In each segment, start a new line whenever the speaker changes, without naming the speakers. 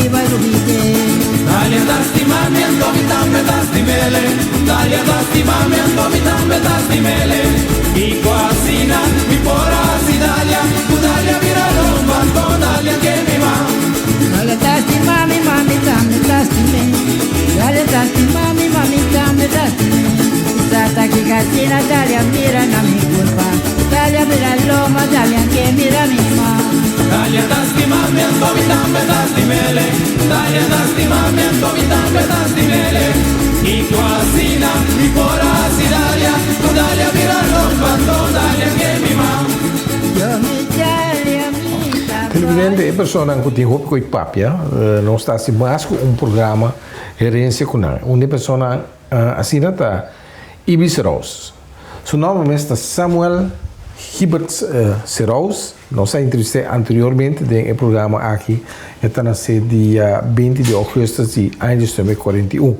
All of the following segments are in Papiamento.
bai lubid'é.
Dalia ta stima mi anto mi tambe ta stim'ele Dalia ta stima mi anto mi tambe ta stim'ele Kiko asina mi por a hasi Dalia Ku Dalia bira lomba anto Dalia ke mi ma.
Dalia ta stima mi ma mi tambe ta stim'é Dalia ta stima mi ma mi tambe ta stim'é Sa ta kiko asina Dalia mira na mi kurpa Dalia bira lomba Dalia ke mira mi ma.
Dalia ta stima mi anto mi tambe ta stim'ele Dalia ta stima mi anto mi tambe ta stim'ele Kiko asina mi por a hasi Dalia Ku Dalia bira lomba anto Dalia ke mi ma.
Yo mi Dalia mi ta bai.
Televidente, e personanan ku tin hopi ku e papia, nos ta hasi mas ku un programa Herencia ku nan. Un di e personanan asina ta Ibis Roos. Su nòmber mes ta Samuel Hibert Seraus. Nos a entrevist'é anteriormente den e programa aki. E ta nasé dia 20 di ougùstus di aña 1941.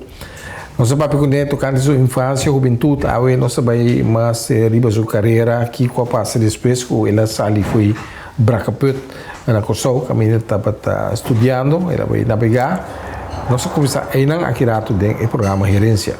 Nos a papia kuné tokante su infansia, hubentut. Awe nos ta bai mas riba su karera, kiko a pasa despues ku el a sali fo'i Brakkeput na Kòrsou, kaminda e tabata studiando, el a bai nabegá. Nos a kuminsá einan aki ratu den e programa Herensia.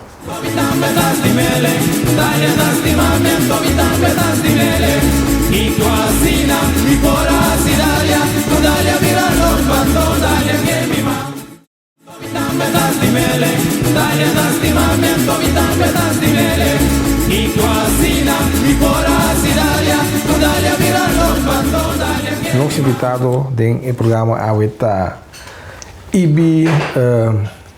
Nos invitado den e programa awe ta Ibi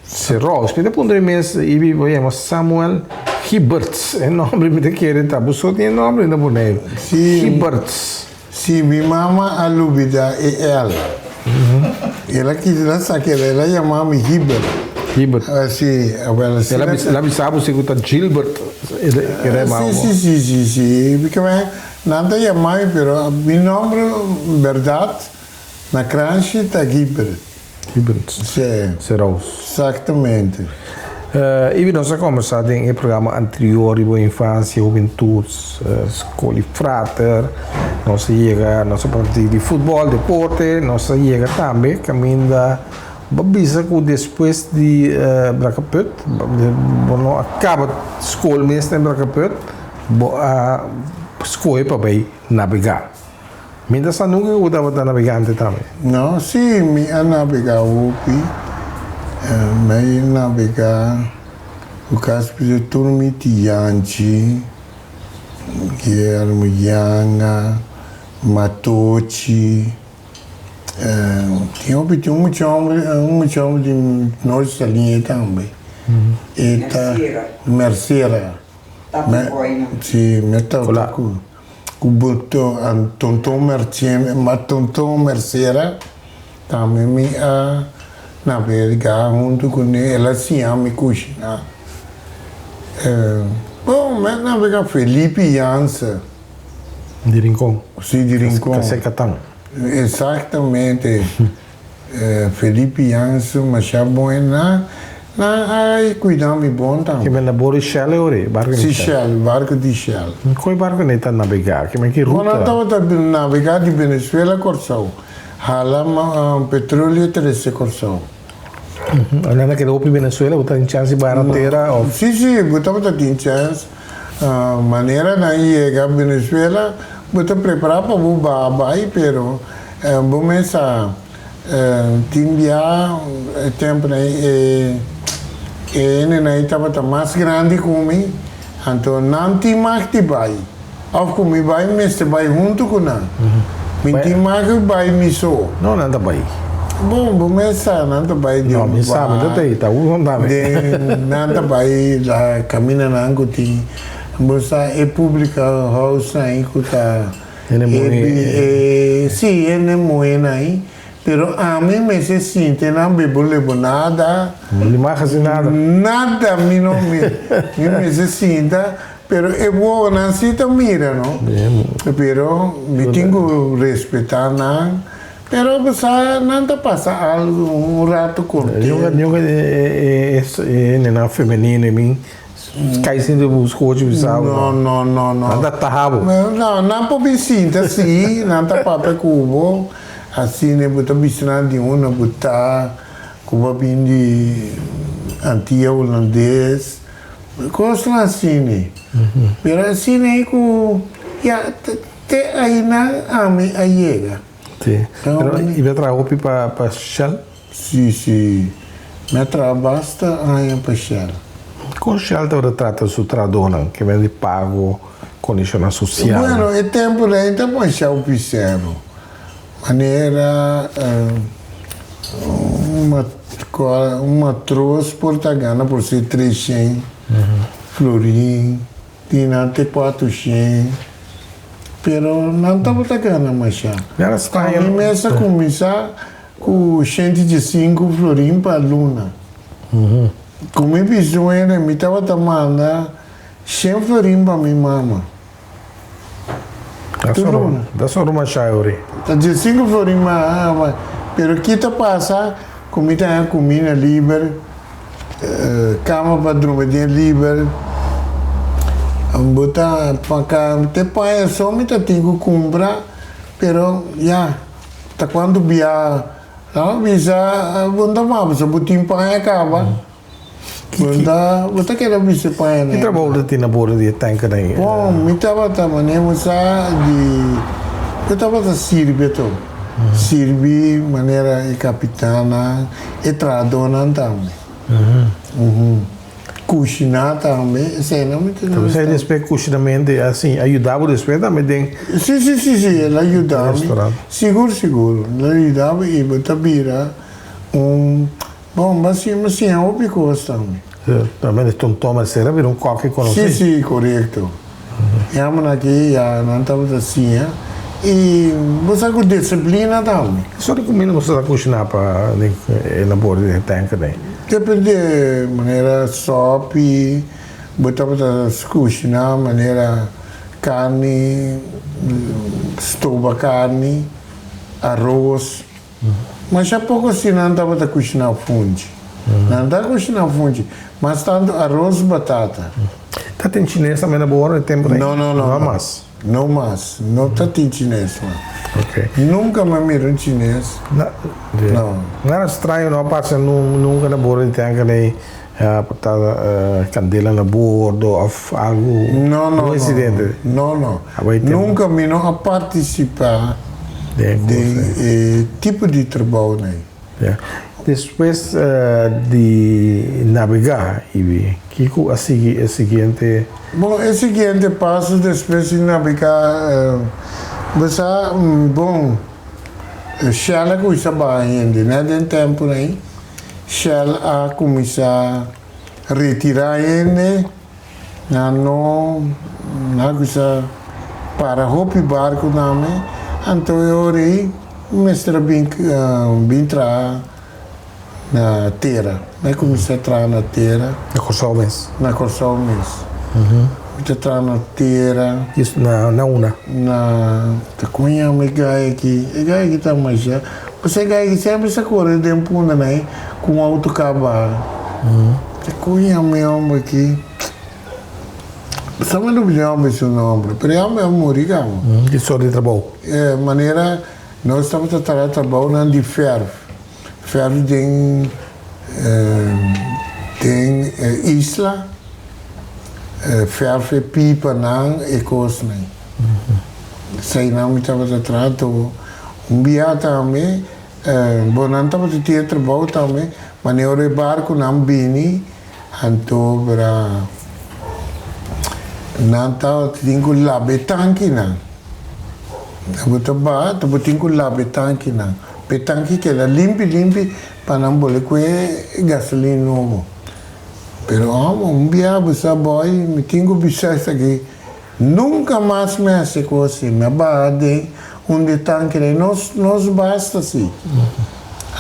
Serous. Mi ta puntra mi mes, Ibi bo yama Samuel Giberts. E nomber mi ta kere ta bo so tin e nomber na Boneiru.
Sí.
Giberts.
Sí, mi mama a lubida e L. El a kisa, el a saka el, el a yama mi Gibert.
Gibert.
Sí, awel
El a bisa, el a bisa bo si ku ta Gilbert e kere yama bo.
Sí, sí, sí, sí. Porque nan ta yama mi, pero mi nomber berdad na kranshi ta Gibert.
Gibert.
Sí.
Seraus.
Exactamente.
Ibi nos a combersa den e programa anterior riba infancia, hubentud, scol y frater. Nos a yega, nos a papia di futbol, deporte, nos a yega tambe caminda bo bisa cu despues di Brakkeput, bo no a caba scol mes den Brakkeput, bo a scoge pa bay nabega. Mi ta sa nunca ku bo tabata nabegante tambe.
No, si, mi a nabega hopi. Mi a nabega ku kasi tur mi tianchi, Guillermo Yanga, Matochi. Tin hopi, tin un mucha homber, un mucha homber di Noord Saliña tambe. E ta. Mercera. Mercera. Si, mi tabata ku. Ku boto Tonton Mercien ma Tonton Mercera tambe mi a nabega huntu kuné el a siña mi kushiná. Bon mi a nabega Felipe Janse.
Di Rincon.
Si di Rincon.
Kasé Katan.
Exactamente. Felipe Jansen masha bon nan nan a cuida mi bon tambe.
Ke men na bor di Shell e ora? Barco di
Shell. Si Shell, barco di Shell.
Con e barco nei ta nabega? Ke men ki ruta?
Bon nan tabata nabega di Venezuela Corsou, hala petroleo trece Corsou.
Nan a keda hopi Venezuela, bo ta tin chance di bai na tera of?
Si si, bo tabata tin chance. Manera nan yega Venezuela, bo ta prepara pa bo baha bai pero Bo mes sa tin bia e temponan e e hendenan ei tabata mas grandi ku mi, anto nan tin mag di bai òf ku mi bai mester bai huntu ku nan. Mi tin mag di bai mi so.
No, nan ta bai.
Bon, bo mes sa nan ta bai den
No, mi sa, mi ta tei, ta un tambe.
Den nan ta bai la kamindanan ku tin, bo sa e public house nan ei ku ta.
Hende muhé.
E, sí, hende muhénan ei. Pero ami mester sinti nan bebo lebo nada.
No di mag hasi nada.
Nada mi no mi, mi mester sinta, pero e wowonan sí ta mira no. Pero mi tin ku respetá nan. Pero bo sa nan ta pasa algu un rato kontento.
Yo e hendenan femenino i mi Kai sinti bo skochi bisa bo.
No, no, no, no.
Nan ta taha bo.
No, nan por bin sinta si, nan ta papia ku bo, asina bo ta bisa nan di unda bo ta. Ku bo a bin di Antia Hulandes, kosnan asina. Pero asina ei ku ya te ainan ami a yega.
Sí. Pero i bo a traha hopi pa pa Shell?
Sí, sí. Mi a traha basta aña pa Shell.
Kon Shell tabata trata su trahadónan ke men di pago, kondishonnan sosial?
Bueno, e tempu ei ta masha opisero. Manera un matros por ta gana por ser treshen florin, tin nan te kuatroshen, pero nan tabata gana masha. Ami mes a kuminsá ku shenti diesinku florin pa luna. Ku mi bisuena mi tabata manda shen florin pa mi mama.
Ta soro masha ori.
Ta diesinku florin ma, pero ki ta pasa ku mi ta haña kumina liber, kama pa drumi den liber, bo ta paka te paña so mi ta tin ku kumpra, pero ya, ta kuantu bia, nan a bisa bo no ta maba so bo tin paña kaba. Bo ta keda bisti paña
Ki trabou bo ta tin na bordo di e tankernan ei?
Bon, mi tabata manera bo sa di, bo tabata sirbi ato. Sirbi manera e kapitannan, e trahadónan tambe. Kushiná tambe, eseinan mi ta.
Esei despues kushinamento i asin a yuda bo despues tambe den.
Si, si, si, si, el a yuda mi. Sigur, sigur, el a yuda mi i bo ta bira un. Bon, bo a siña, siña hopi kos tambe.
Tambe e tonton Marcelo a bira un kòki konosí.
Sí, sí, korekto. E hòmbernan aki ya nan tabata siña i bo sa ku disiplina tambe.
Ki sort di kuminda bo sa kushiná pa den e labor di e tènker den?
Depende, manera sòpi, bo tabata kushiná manera karni, stoba karni, aros. Masha poko si nan tabata kushiná funchi. Nan ta kushiná funchi, mas tantu aros batata.
Ta tin chines tambe na bo ora di tempu ei?
No, no, no.
No mas?
No mas. No ta tin chines mas.
Ok.
Nunka mi a mira un chines. No.
Nada straño no a pasa nunka na bo ora di tempu ei, por ta kandela na bordo òf algu?
No, no, no.
Insidente?
No, no. Nunka mi no a partisipá den e tipo di trabounan ei.
Despues di nabegá, Ibi, kiko a sigui e siguiente?
Bon, e siguiente paso despues di nabegá, bo sa, bon, Shell a kuminsá baha hende, nèt den tempunan ei, Shell a kuminsá retirá hende. Nan no a kusa para hopi barku name, anto e ora ei mester a bin bin traha na tera. Mi a kuminsá traha na tera.
Na Kòrsou mes?
Na Kòrsou mes. Mi ta traha na tera.
Na na unda?
Na, ta kon yama e gai aki? E gai aki ta masha, pasobra e gai aki semper sa kore den punda nan ku un outo kaba. Te koña mi homber aki. Sa mi lubida homber su nomber, pero e homber a muri caba.
Ki sort di trabou?
E manera nos tabata traha trabounan di verf. Verf den den isla, verf e pipanan, e kosnan. Eseinan mi tabata traha tur. Un bia tambe Bo nan tabata tin e trabou tambe, manera ora e barkunan bini, anto bra nan tabata tin ku laba e tankinan. Bo ta baha, bo tin ku laba e tankinan, pa e tanki keda limpi limpi pa nan bole ku e gasolin nobo. Pero amo, un biaha bo sa boy, mi tin ku bisa esaki. Nunca mas mi haci cos así. Mi a baha den un di tankinan y nos nos basta así.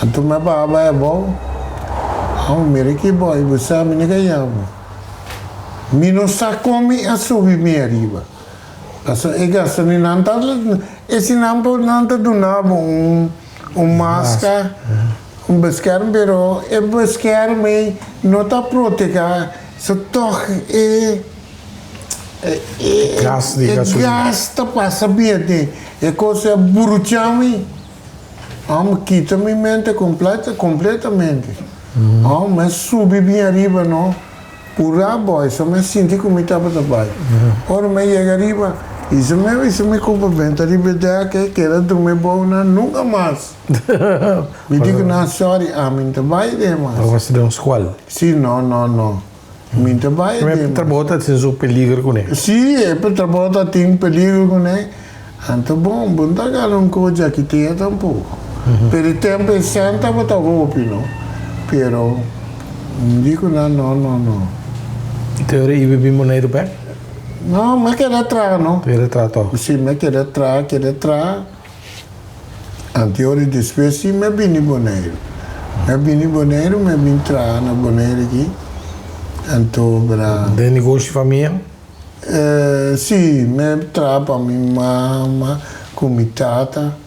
Anto mi a baha bai abou. Amo mira ki boy, bo sa mi ni ka yama. Mi no sa con mi a subi mi ariba. Pasobra e gasolina nan ta, esi nan por nan ta duna bo un un masca, un bescherm, pero e bescherm ei no ta proteha, so toch e.
Gas di
gasolina. E gas ta pasa bien den e kos a burucha mi. Amo kita mi mente completa, completamente. Amo mi a subi bin ariba no, purá boy, so mi a sinti ku mi tabata bai. Ora mi a yega ariba, isa mi isa mi kumpa benta riba e dek e keda drumi bou nan nunka mas. Mi di ku nan sorry, ami no ta bai den mas.
Tabata den un skual?
Si, no, no, no. Mi ta bai
den. E trabou ta tin su peligro kuné.
Si, e trabou ta tin peligro kuné. Anto bon, bo no ta gana un kos djakitea tampoko. Pero e tempu e sèn tabata hopi no. Pero mi di ku nan no, no, no.
Te ora ibi bin Boneiru bèk?
No, mi a keda traha no.
Keda traha tòg?
Si, mi a keda traha, keda traha. Anto ora despues si mi a bini Boneiru. Mi a bini Boneiru, mi a bin traha na Boneiru aki. Anto bra.
Den negoshi famia?
Si, mi a traha pa mi mama ku mi tata.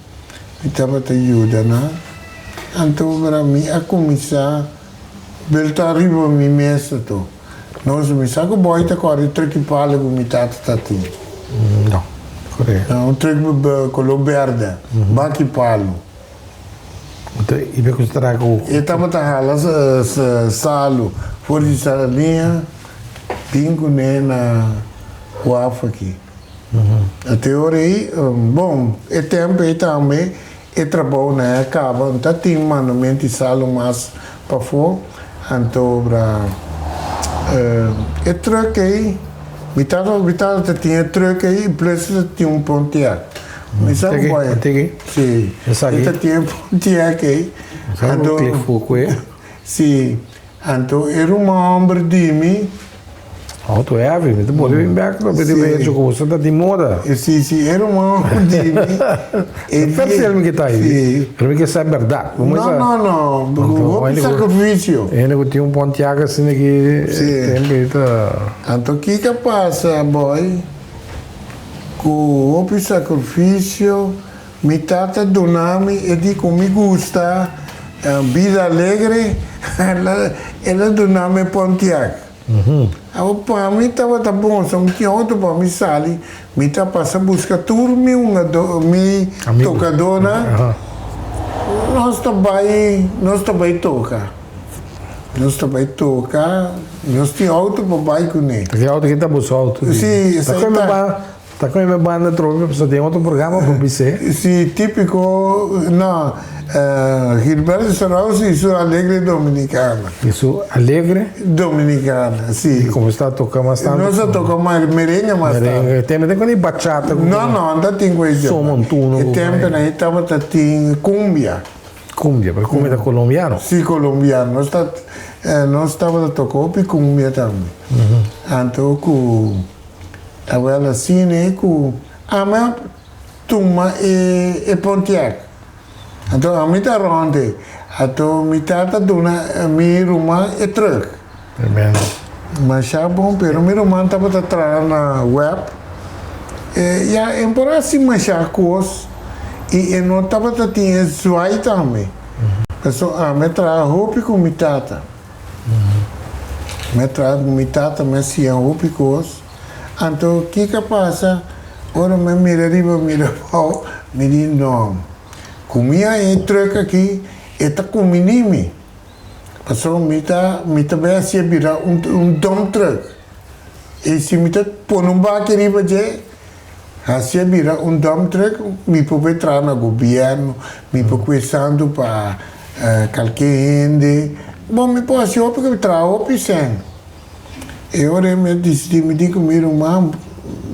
Mi tabata yuda nan. Anto bra mi a kuminsá belta riba mi mes anto. Nos mi sa ku boy ta kòrda e trùk di palu ku mi tata ta tin.
No, korekto.
Un trùk koló bèrdè, baki palu.
Anto i be ku ta traha ku.
E tabata hala salu for di Saraliña bin kuné na waf aki. Te ora ei, bon, e tempu ei tambe e trabou nan a kaba, no ta tin mandamentu di salu mas pafó, anto bra e trùk ei, mi tata mi tata ta tin e trùk ei i plus e ta tin un Pontiac. Mi sa ku bai. Si, e ta tin e Pontiac ei. Anto, si, anto e ruman hòmber di mi.
Auto heavy, mi ta pone bin bek lo pidi
Sí.
hecho como ta di moda.
Sí, sí, era un hombre di mi.
E vertel mi kita ahí.
Sí.
Pero mi ke sa berdad.
No, no, no. Hopi sacrificio.
Hende ku tin un Pontiac asina ki
Sí.
tempo ei ta.
Anto kiko pasa, boy? Ku hopi sacrificio mi tata duna mi e di ku mi gusta bida alegre, el a duna mi Pontiac. Awor pa mi tabata bon, so mi tin auto pa mi sali, mi ta pasa buska tur mi hungadó, mi tokadónan, nos ta bai, nos ta bai toka, nos ta bai toka, nos tin auto pa bai kuné.
Ta ki auto ki ta bo su auto?
Si, esei ta.
Ta con e banda trobe pasobra den otro programa por bis'é.
Si, típico, no, Gilberto Saraus y su Alegre Dominicana.
Y su Alegre?
Dominicana, si.
Y como esta toca mas tanto?
Nos a toca merengue mas tanto.
Merengue, tempo tin con e bachata.
No, no, anda tin cu e
Son montuno.
E tempo nan tabata tin cumbia.
Cumbia, pero cumbia ta colombiano.
Si, colombiano. Nos ta, nos tabata toca hopi cumbia tambe. Anto cu. Awel asina e ku ami a tuma e Pontiac. Anto ami ta rònt e. Anto mi tata duna mi ruman e trùk.
Tremendo.
Masha bon, pero mi ruman tabata traha na web. E ya e por hasi masha kos i e no tabata tin e zwai tambe. Pasobra ami a traha hopi ku mi tata. Mi a traha ku mi tata, mi a siña hopi kos. Anto kiko a pasa? Ora mi a mira riba, mira abou, mi di, No, ku mi haña e trùk aki, e ta kuminí mi. Pasobra mi ta mi ta bai hasié bira un un dump truck. I si mi ta pone un baki riba dje, hasié bira un dump truck, mi por bai traha na gobièrnu, mi por kue santu pa Kalke hende, bon mi por hasi hopi ku traha hopi sèn. E ora ei mi a disidí, mi di ku mi ruman,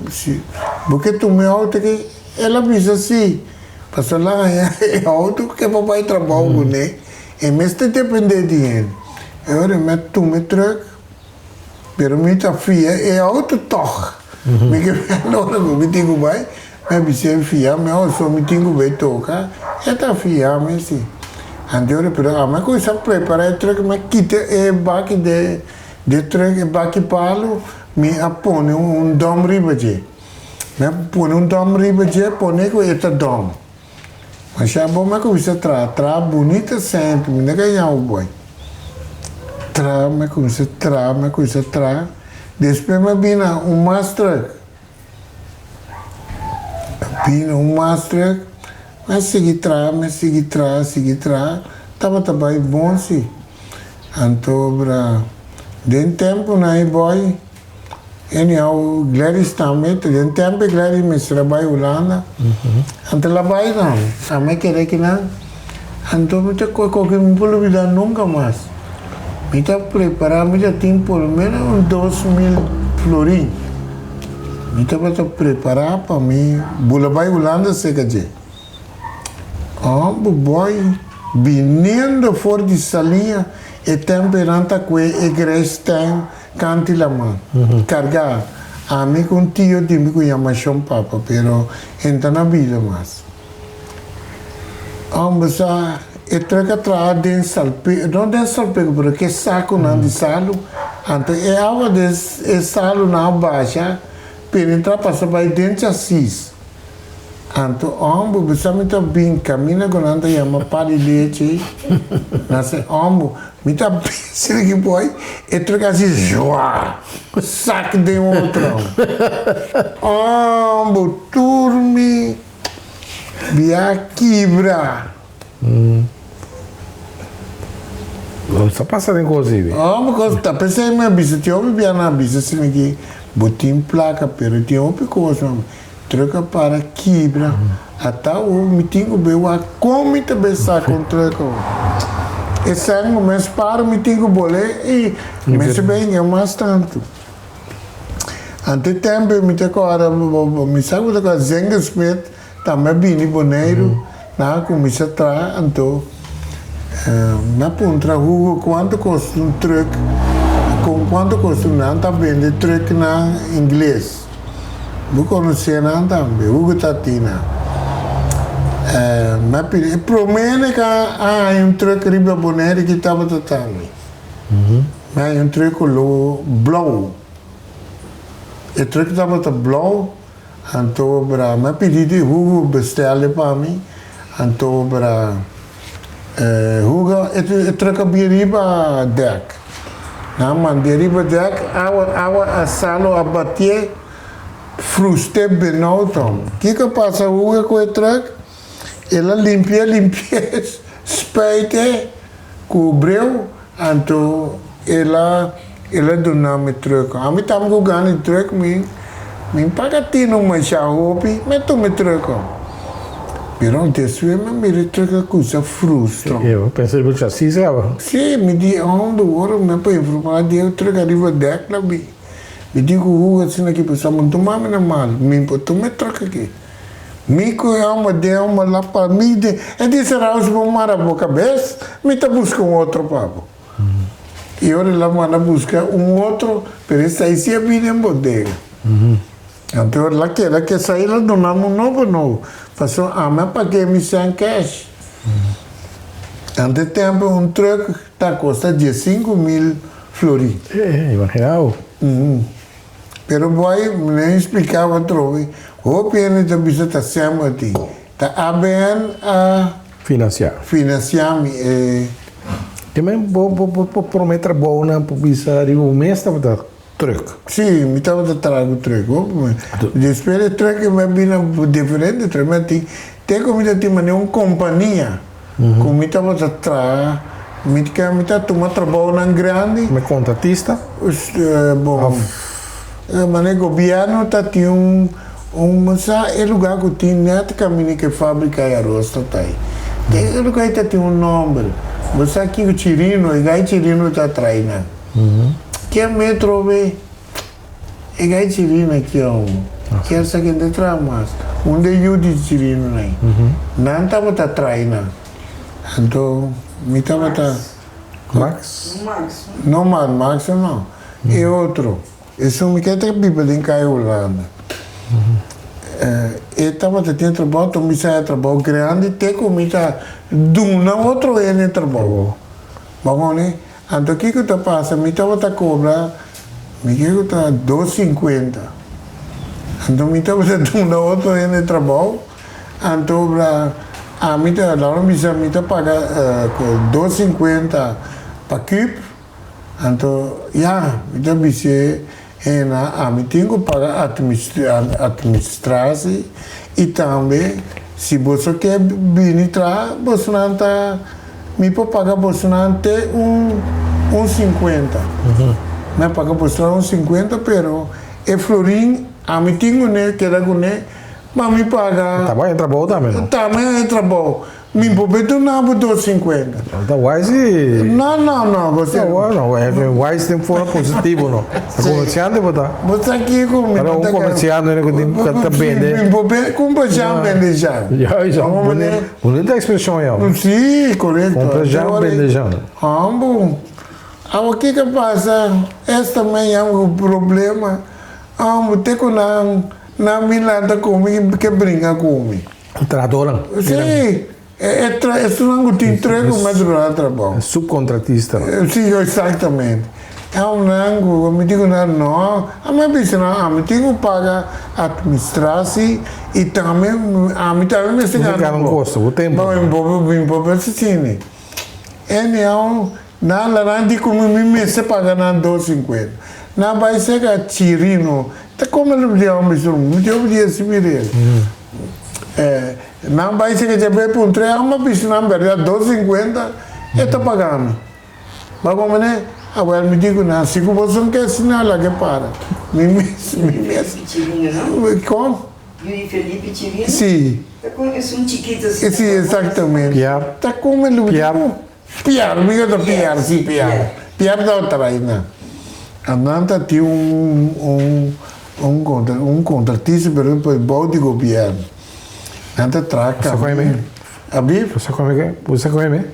si bo ke tuma e outo aki? El a bisa si, pasobra el a haña e outo ke por bai trabou kuné, e mester dependé di hende. E ora ei mi a tuma e trùk, pero mi ta fia e outo tòg. Mi ke bèl ora ku mi tin ku bai, Mi a bis'é fia mi oso mi tin ku bai toka, e ta fia mi si. Anto pero ami a kuminsá prepará e trùk, mi a kita e baki de de trùk, e baki palu, mi a pone un dòm riba dje. Mi a pone un dòm riba dje, pone ku e ta dòm. Masha bon mi a kuminsá traha, traha bunita semper, mi no gaña bo boi. Traha, mi a kuminsá traha, mi a kuminsá traha, despues mi a bini un mas trùk. Bini un mas trek, Mi a sigui traha, mi a sigui traha, sigui traha, tabata bai bon si. Anto bra den tempunan ei boy, anyhow Gladys tambe, ta den tempu ei Gladys mester a bai Hulanda, anto el a bai nan, ami a keda akinan, anto mi ta kohe koke mi por lubida nunka mas. Mi ta prepara, mi ta tin por lo menos un 2000 florin. Mi tabata prepara pa mi bula bai Hulanda seka dje. Homber boy biniendo for di Saliña e tempo eran ta kue e grijsteen kanti laman karga ami ku un tio di mi ku yama Shon Papa pero en ta na bida mas. Homber sa e truck a traha den salpe no den salpeko pero ke sakunan di salu anto e awa den e salunan a basha penetra pasa bai den chasis. Anto ombu bisa mi ta bin camina cu nan ta yama pa di leche na se ombu mi ta bisa di ki boy e truck a haci zwa sak den otro ombu tur mi bia kibra.
Lo sa pasa den cos ei.
Oh, because ta pensei mi a bisa tin hopi bia nan a bisa asina ki bo tin placa pero tin hopi cos nan truck a para kibra ata awo mi tin cu bay wak con mi ta bay saca un truck awo e sango mes para mi tin cu bole y mester bay inga mas tanto ante tempo mi ta cora mi sa cu ta cora Zenger Smith Tambe a bini Boneiru, nan a kuminsá traha, anto mi a puntra Hugo kuantu kosta un trùk, kon kuantu kosta un, nan ta bende trùknan ingles, bo konosé nan tambe, Hugo ta tina. Mi a pidi, e promé ku a haña un trùk riba Boneiru ki tabata tambe, mi a haña un trùk koló blou, e trùk tabata blou. Anto bra mi a pidi di Hugo bestèl'e pa mi, anto bra Hugo e truck a bin riba dèk. Nan a mand'é riba dèk, awa awa a salo a batié, frust'é benòut hòm. Kiko a pasa Hugo ku e truck? El a limpi'é limpi'é, spuit'é ku breu, Anto el a el a duna mi truck. Ami tambe ku gana di truck mi mi paga tinu masha hopi mi a tuma e truck. Pero despues mi a mira e truck a kusa frustra.
E bo pensa riba chasis kaba?
Si, mi di homber ora mi a por informa di e truck ariba dek la bi. Mi di ku Hugo asina ki pasobra mi no tuma mi na mal mi por tuma e truck aki. Mi ku e hòmber den hòmber la pa mi den e di será si bo mara bo kabes mi ta buska un otro pa bo. I ora el a manda buska un otro pero esei si a bini den bodega. Anto ora el a keda ku esei el a duna mi un nobo nobo pasobra ami a pag'é mi sèn kèsh. Ante tempu un trùk ta kosta 15,000 florin.
Imagina bo.
Pero boy, mi a splica bo atrobe, hopi hende ta bisa ta Samuel tin. Ta ABN a.
Financia.
Financia mi e.
Te men bo bo bo prome trabounan por bisa riba bo mes tabata truck?
Si, mi tabata traha cu truck hopi men. Despues di truck mi a bina diferente truck. Mi a tin, te cu mi ta tin manera un compania cu mi tabata traha, mi ta mi ta tuma trabounan grandi.
Mi contratista?
Bon, manera gobierno ta tin un un sa e lugar cu tin net caminda cu e fabrica di aros ta ta ey. E lugar ey ta tin un nomber. Bo sa kico Chirino, e gai Chirino ta trae nan. Ke metro be? E gai Chirino aki aun. Kier sa ken ta traha mas. Un de yu di Chirino nan. Nan tabata trae nan. Anto mi tabata.
Max?
No man, Max no. E otro. Esun mi ke ta biba den kai Hulanda. E tabata tin trabou, anto mi sa e trabou grandi te ku mi ta duna otro hende e trabou. Bo koni? Anto kiko ta pasa? Mi tabata kobra, mi ke ku ta 2.50. Anto mi tabata duna otro hende trabou, anto bra ami ta, laga mi bisa mi ta paga 2.50 pa kip, anto ya, mi ta bis'é hena ami tin ku paga administratie i tambe. Si boso ke bini traha, bosonan ta, mi por paga bosonan te un un sinkuenta. Mi a paga bosonan un sinkuenta, pero e florin ami tin kuné, keda kuné, ma mi paga.
Taba e trabou tambe, no?
Tambe e trabou. Mi por be duna bo dos sinkuenta.
No ta wise si.
No, no, no, bo
sa. No, no, wise den forma positivo no. Ta komersiante bo ta.
Bo sa kiko mi
no ta. Un komersiante ku tin ta bende.
Mi por be kumpra jan bende jan.
Juist, bonita ekspreshon ya.
Si, korekto.
Kumpra jan bende jan.
Ambo. Awo kiko pasa esta mañana ku problema. Ambo te ku nan nan bin lanta ku mi ke bringa ku mi.
Trahadornan.
Sí, e tra esunnan ku tin tres ku mes dura trabou.
Subkontratista.
Sí, eksaktamente. E homnan ku mi di ku nan no, ami a bisa nan ami tin ku paga atministrasi i tambe ami tambe mester
gana un
un
kosto, bo tempu.
Mi por bisa asina. Anyhow, nan la nan di ku mi mi mester paga nan dos sinkuenta. Nan bai seka Chirino, ta kome lo di homber su, mi di homber di esi mirel. Nan bai seka djabe puntra e homber bisa nan berdad dos sinkuenta e ta paga mi. Ba como ne? Awel mi di ku nan si ku boso no ke asina laga e para. Mi mes, mi mes.
Chirino no?
Kon?
Yu di Felipe Chirino?
Si.
Ta con esun chikito asina.
Si, exactamente.
Piar.
Ta come lo
Piar.
Piar, mi ta piar, si piar. Piar ta otra aina. Nan ta tin un un un contra un contratista pero pues bou di gobierno. Nan ta traha
Sa
cami.
come?
Abi?
Sa come ke? Bo sa come?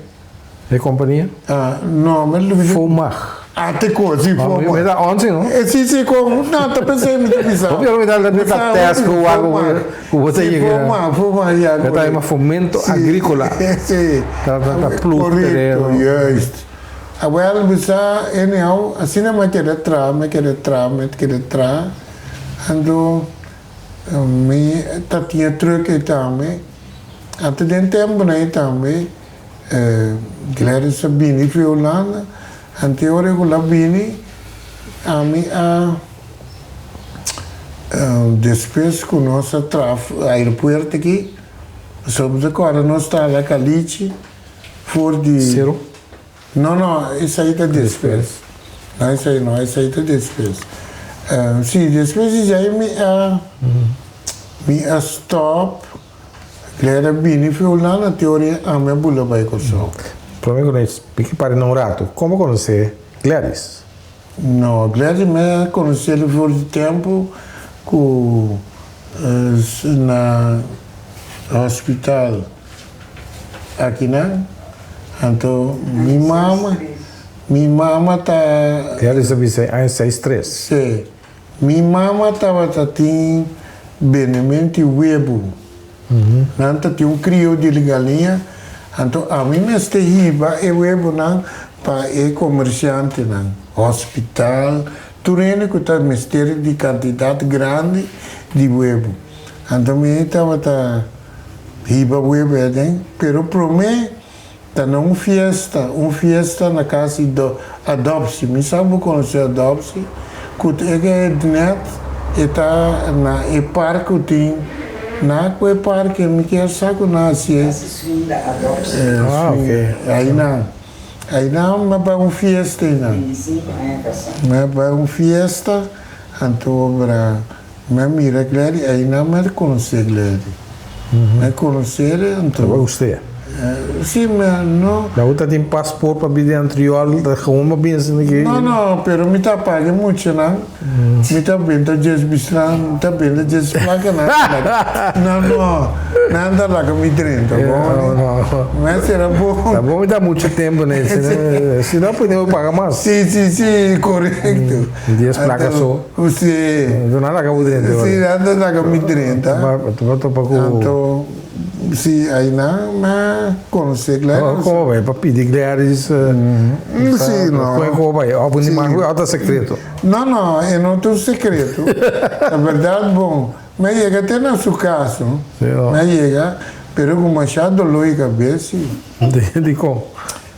E compania?
Ah, no, mi lo
Fomag.
Ah, te ko, si Fomag.
Mi ta once, no?
Eh, si, si, kon, no, ta pensé mi ta bisa.
Hopi ora mi ta mi ta test ku algo ku bo ta yega.
Fomag, Fomag, ya.
Ta yama Fomento Agrícola.
Si.
Ta ta ta ploeg tereno.
Correcto, juist. Awel, mi sa, anyhow, asina mi a keda traha, mi a keda traha, mi a keda traha. Anto, mi ta tin e truck ei tambe. Anto den temponan ei tambe, Gladys a bini fi Hulanda, anto e ora ku el a bini, ami a despues ku nos a traha aeropuerto aki, pasobra bo ta kòrda nos ta hala kalichi for di.
Seru?
No, no, esei ta despues. No, esei no, esei ta despues. Si, despues di djei mi a mi a stòp. Lera bini fi Hulanda te ora ami a bula bai Kòrsou.
Prome ku nos piki para na un ratu, komo konosé Gladys?
No, Gladys mi a konosé el for di tempu ku na hospital akinan, anto mi mama, mi mama ta.
Gladys a bisa aña seis tres.
Sí. Mi mama tabata tin benementi webu. Nan ta tin un krio di galiña, anto ami mester hiba e webunan pa e komersiantenan, hospital, tur hende ku ta mester di kantidat grandi di webu. Anto mi tabata hiba webu aden, pero promé Ta na un fiesta, un fiesta na cas di Adopsi. Mi sa bo conoce Adopsi, cu ta e net e ta na e park cu tin na cu e parke mi kier sa cu nan haci e.
Casi swing da Adopsi.
Ah, ok.
Aynan, aynan mi a bay un fiesta aynan.
25 aña casa.
Mi a bay un fiesta, anto obra mi a mira Gladys, aynan mi a conoce Gladys. Mi a conoce anto.
Tabata usted?
Si, mi no.
La bo ta tin paspoort pa bini Antriol, ta gewoon pa bini asina ki.
No, no, pero mi ta paga e muchanan. Mi ta benta djes bisnan, mi ta benta djes plakanan. No, no, nan ta laga mi drenta, bon.
No, no.
Mi a sera bon.
Ta bon mi ta mucho tempo na esei, si no pone bo paga mas.
Si, si, si, korekto.
Dies plaka so.
Si.
Nan laga bo drenta.
Si, nan ta laga mi drenta.
Bo topa ku.
Anto. Si, aynan mi a conoce Gladys.
Como bai pa pidi Gladys?
Si, no.
Como bai? Of ni mas of ta secreto?
No, no, e no ta un secreto. La berdad, bon, mi a yega te na su cas, no. Mi a yega, pero cu masha dolor di cabes, si.
Dicon?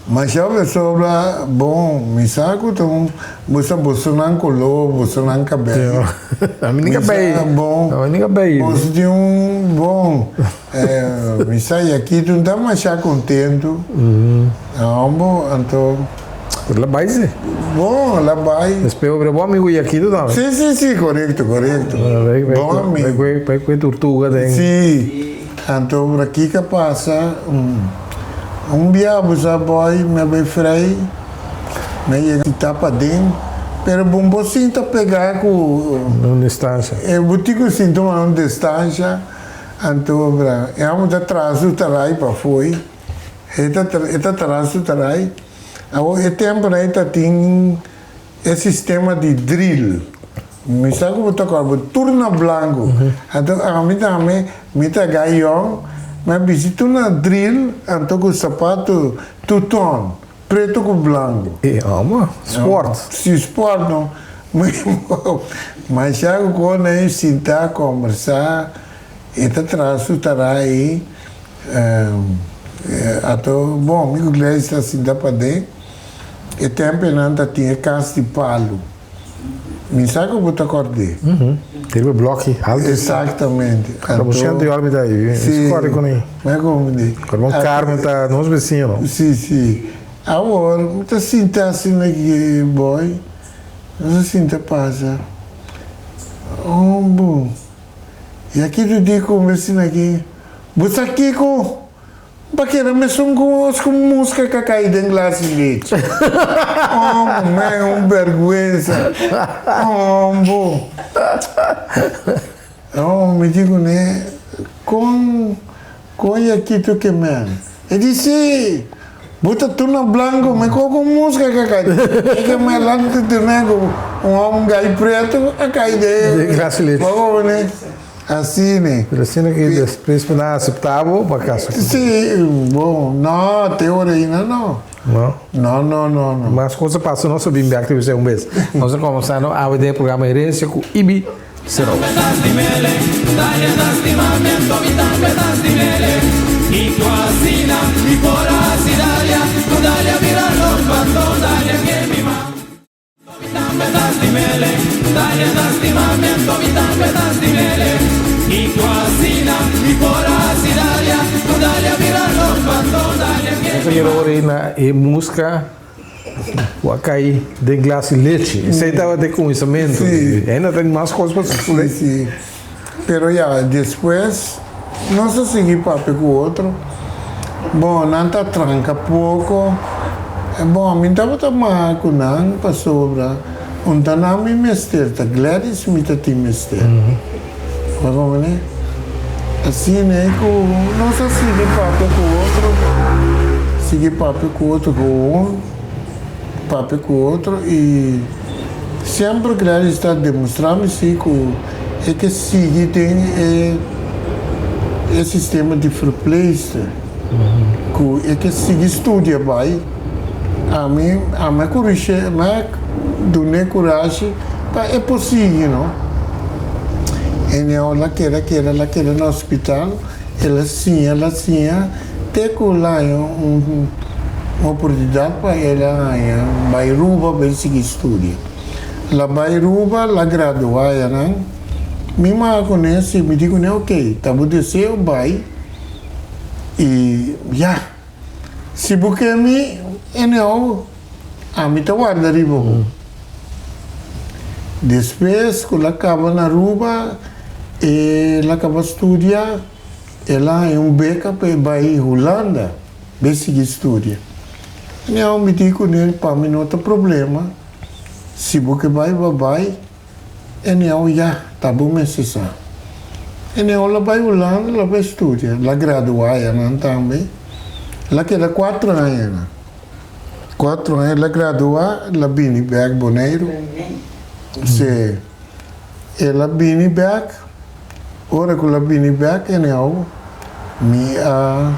Masha pasobra, bon, mi sa ku ta un boso bosonan koló, bosonan kabei.
Ami ni kabei.
Mi sa, bon,
Ami ni kabei.
Boso tin un, bon, mi sa Yakito no ta masha kontentu. Hombo, anto.
Pero la bai si.
Bon, la bai.
Despues bo bira bon amigu Yakito tambe.
Si, si, si, korekto, korekto. Bon amigu.
Bai kue turtuga den.
Si. Anto ora kiko a pasa, un bia bo sa boy mi a bay frei, mi a yega ta paden, pero bo bo sinta pega ku.
Un distansha.
E bo tin ku sinta un distansha, anto ora e amo ta traha su tarai pafoi, e ta e ta traha su tarai, awor e temponan e ta tin e sistema di drill. Mi sa ku bo ta kòrda, bo tur na blanku. Anto ami tambe, mi ta gai yòn, mi a bisti tur na dril, anto ku sapatu two-tone, pretu ku blanku.
E amo, sport.
Si, sport no. Masha ku kon ei sinta kòmbersá, e ta traha su tara ei. Anto, bon, mi ku Gladys ta sinta paden. E tempunan ta tin e kas di palu. Mi sa ku bo ta kòrd'é.
Riba blòki altu.
Eksaktamente.
Anto. Buscando yu almi ta ei.
Si.
Kòrde ku mi.
Mi a komprendé.
Kòrde bon Carmen ta nos besiño no.
Si, si. Awor, mi ta sinta asina aki, boy. Mi ta sinta pasa. Hombo. I aki tu di ku mi asina aki, Bo sa kiko? Pa keda mesun ku os ku muska ka kai den glas di lechi. Oh man, un berguensa. Oh bo. Oh, mi di kuné, kon kon Yakito ke men? E di si, bo ta tur na blanku, mi kon ku muska ka kai. E ke men la ta tene ku un hòmber gai pretu a kai den
glas di lechi.
Bo komo Asina.
Pero asina ki despues bo nan aseptá bo pa kasa ku.
Sí, bon, no, te ora ainda no.
No?
No, no, no, no.
Mas kos a pasa nos a bin bek ta bisa un bes. Nos a komensá no awe den e programa Herencia ku Ibi Serou. Nos a yera ora ei na e muska ku a kai den glas di lechi. Esei tabata e kuminsamentu. Ainda tin mas kos pa sosodé.
Sí, pero ya despues nos a sigui papia ku otro. Bon, nan ta tranka poko. Bon, mi tabata maha ku nan pasobra un ta nan mi mester, ta Gladys mi ta tin mester. Bo comprende? Asina e ku nos a sigui papia ku otro, sigui papia ku otro, gewoon papia ku otro i semper Gladys ta demostrá mi si ku e ke sigui den e e sistema di verpleegster, ku e ke sigui studia bai. Ami ami a kurish'é, mi a dun'é kurashi pa e por sigui no. Anyhow el a keda keda el a keda na hospital, el a siña el a siña te ku el a haña un oportunidat pa el a haña bai Ruba pa el sigui studia. El a bai Ruba, el a gradua ayanan. Mi mama kuné si mi di kuné ok ta bo deseo bai i ya. Si bo ke mi, anyhow, ami ta warda riba bo. Despues ku el a kaba na Aruba, el a kaba studia, el a haña un beka pa e bai Hulanda bai sigui studia. Anyhow, mi di kuné, pa mi no ta problema, si bo ke bai, bo a bai. Anyhow ya ta bo mester sa. Anyhow la bai Hulanda la bai studia, la gradua ya nan tambe. La keda cuatro aña nan. Cuatro aña la gradua la bini bek Boneiru. Si el a bini bek, ora ku la bini bek anyhow mi a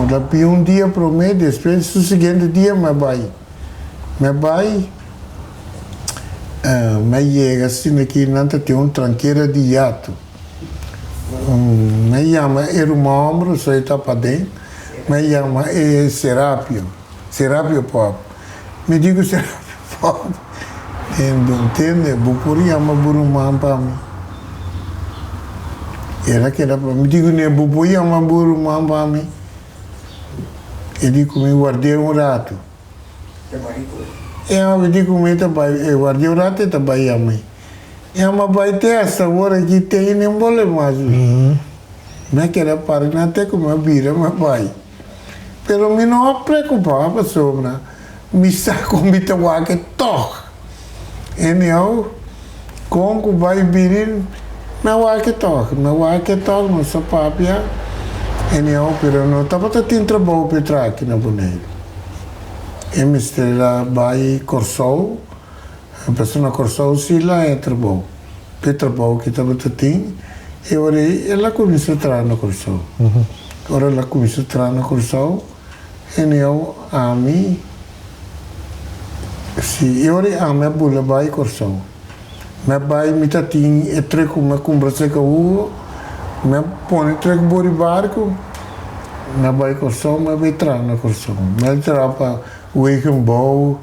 la bin un dia prome despues su siguiente dia mi a bai. Mi a bai. Mi a yega asina ki nan ta tin un trankera di yatu. Mi a yama e ruman homber, so e ta paden. Mi a yama e Serapio, Serapio Pop. Mi di ku Serapio Pop, Tende, bo por yama bo ruman pa mi? El a keda pa mi di kuné, Bo por yama bo ruman pa mi? E di ku mi, Ward'é un ratu. E homber di ku mi ta bai, e ward'é un ratu e ta bai yam'é. E homber bai te hasta awor aki te i nen bole mas. Mi a keda para na te ku mi a bira mi a bai. Pero mi no a preokupá pasobra mi sa ku mi ta wak e tòg. Anyhow, kon ku bai bini mi a wak e tòg. Mi a wak e tòg, nos a papia. Anyhow, pero no tabata tin trabou pa e traha aki na Boneiru. E mester a bai Kòrsou. Pasobra na Kòrsou si la e trabou. P'e trabou ki tabata tin, e ora ei el a kuminsá traha na Kòrsou. Ora el a kuminsá traha na Kòrsou, anyhow, ami, si, e ora ei ami a bula bai Kòrsou. Mi a bai, mi ta tin e trek ku mi a kumpra serka Hugo, mi a pone e trek bor di barku, mi a bai Kòrsou, mi a bai traha na Kòrsou. Mi a traha pa Wegenbouw.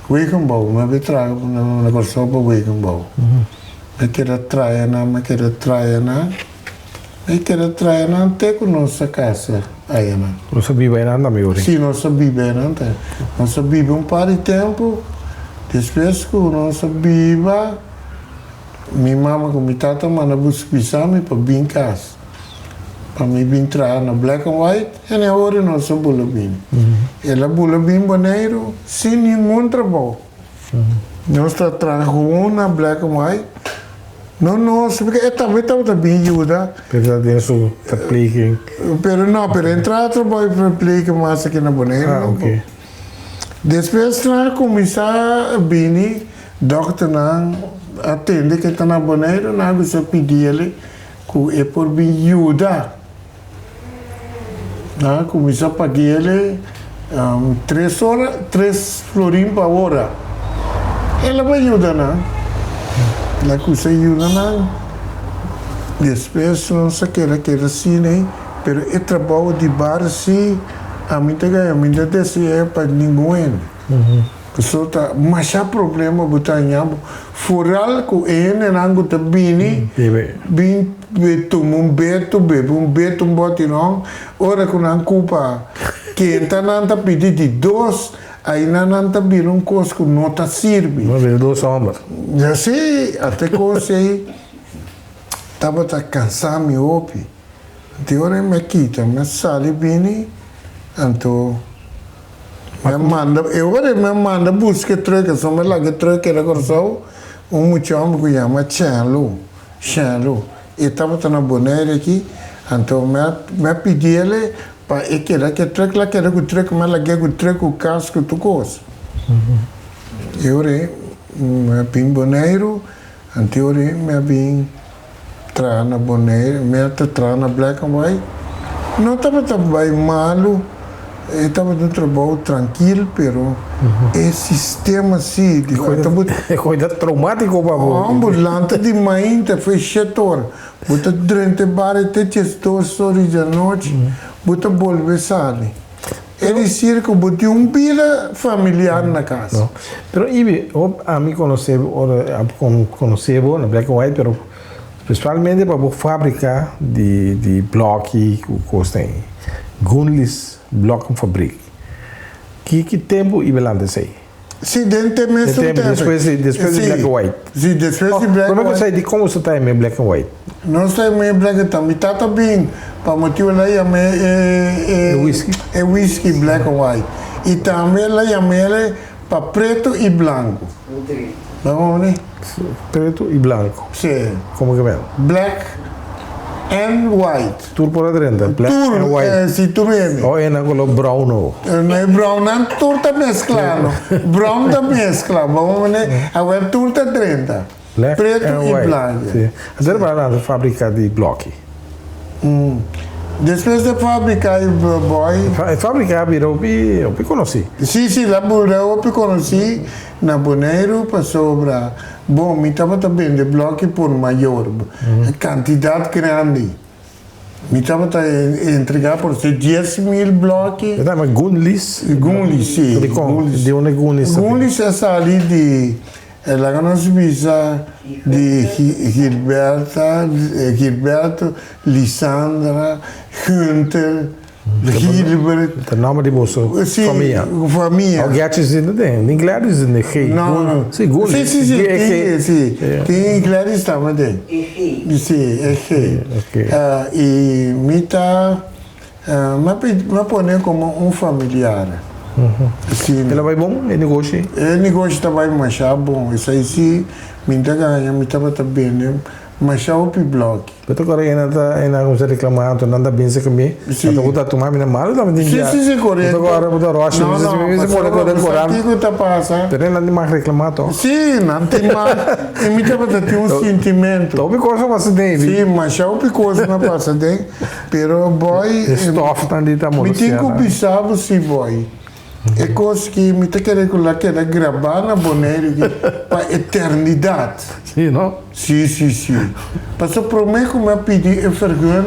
Wegenbouw, mi a bai traha na Kòrsou pa Wegenbouw. Mi a keda traha nan, mi a keda traha nan, mi a keda traha nan te ku nos a kasa ayanan.
Nos a biba einan tambe ori?
Si, nos a biba einan tambe. Nos a biba un par di tempu, despues ku nos a biba, mi mama ku mi tata manda bisa mi pa bin kas. Pa mi bin traha na Black and White en e ora nos a bula bini. El a bula bin Boneiru sin ningun trabou. Nos ta traha gewoon na Black and White. No nos, porque e tambe tabata bin yuda.
Pero ta den su verpleging.
Pero no, pero e entrada trabou di verpleging mas aki na Boneiru.
Ah, ok.
Despues nan a kuminsá bini, dòkternan a tende ke ta na Boneiru, nan a kuminsá pidi el Ku e por bin yuda. Nan a kuminsá pag'é tres ora, tres florin pa ora. El a bai yuda nan. El a kuminsá yuda nan. Despues nos a keda keda asina ei, pero e trabou di bar si ami ta gana, mi no ta dese'é pa ningun hende. Pasobra ta masha problema bo ta haña bo, foral ku e hendenan ku ta bini bin tuma un beto, bebe un beto, un bòti ròn, ora ku nan kupa kenta nan ta pidi di dos, ainan nan ta bira un kos ku no ta sirbi.
No bira dos hòmber.
Si, ata e kos ei tabata kansa mi hopi. Di ora mi a kita, mi a sali bini, anto Mi a manda, e ora mi a manda buska e truck, pasobra mi a laga e truck era Kòrsou, un mucha hòmber ku yama Chenlo, Chenlo, e tabata na Bonaire aki, anto mi a mi a pidi el pa e keda ku e truck, el a keda ku truck, mi a lag'é ku truck, ku kas, ku tur kos. E ora ei mi a bin Boneiru, anto e ora ei mi a bin Traha na Bonaire, mi a ta traha na Black and White. No tabata bai malu, e tabata un trabou trankil, pero e sistema si di ku ta but.
E koi ta traumatiko pa bo.
Homber, lanta di mainta foi shet or, bo ta drenta e bario te djes dos or di djanochi, bo ta bolbe sali. E disir ku bo tin un bida familiar na kas.
No. Pero Ibi, hop ami konosé bo ora a konosé bo na Black and White pero spesialmente pa bo fabrika di di blòki ku kos ei. Gunlis Blokkenfabriek. Ki ki tempu Ibi lanta esei?
Si, den te mesun
tempu. Despues di despues di Black and White.
Si, despues di Black and White.
Prome ku esei di kon boso ta heme Black and White?
Nos ta heme Black and White. Mi tata bin pa motibu el a yam'é e
E whisky.
E whisky Black and White. I tambe el a yam'é pa pretu i blanku.
Pretu i blanku.
Si.
Komo ke men?
Black and white.
Tur por a drenta, black and white.
Tur, si tur hende.
O e nan color brown o.
No e brown nan tur ta mezcla no. Brown ta mezcla, bo mane awe tur ta drenta.
Black
Preto
and
y
white.
blanco.
Si. Asina para nan fabrica di bloki.
Despues de fabrica e boy.
E fabrica a bira hopi hopi conoci.
Si si la bira hopi conoci na Boneiru pasobra bon mi tabata bende bloki por mayor, cantidad grandi. Mi tabata entregá por si 10,000 blòki.
E ta yama Gunlis?
Gunlis, si.
Dikon? Di unda Gunlis ta
bini? Gunlis a sali di, laga nos bisa, di Gilberta, Gilberto, Lisandra, Gunther, Gilbert.
Ta nòmber di boso famia?
Si, famia.
O Gertjes zit er den, tin Gladys zit den, G.
No, no.
Si, Gunlis.
Si, si, si,
G, G.
si. Tin Gladys tambe den.
E G.
Si, e G.
Ok.
I mi ta, mi a pone komo un familiar. Si.
El a bai bon, e negoshi?
E negoshi ta bai masha bon. Esei si, mi ta gaña, mi tabata bende masha hopi blòki.
Bo ta kore ena ta ena kumsa reklama anto nan ta binse ku mi
Si.
nan ta ku ta tuma mi na malu tambe tin
Si,
dia
si, si, korekto.
bo ta kore bo ta ròsha
No,
mi
no,
mi bisa pone
pasobra
kore
bo sa
koran
kiko ta pasa.
pero nan tin mag reklama to.
Si, nan tin mag i mi tabata tin un sintimentu.
Ta hopi kos a pasa den
Si, masha hopi kos a pasa den, pero boy
E stof nan di ta
mi tin
molestia
ku
nan.
bisa bo si boy. E kos ki mi ta kere ku la keda grabá na Boneiru ki pa eternidat.
Sí, no?
Sí, sí, sí. Pasobra promé ku mi a pidi e vergunning,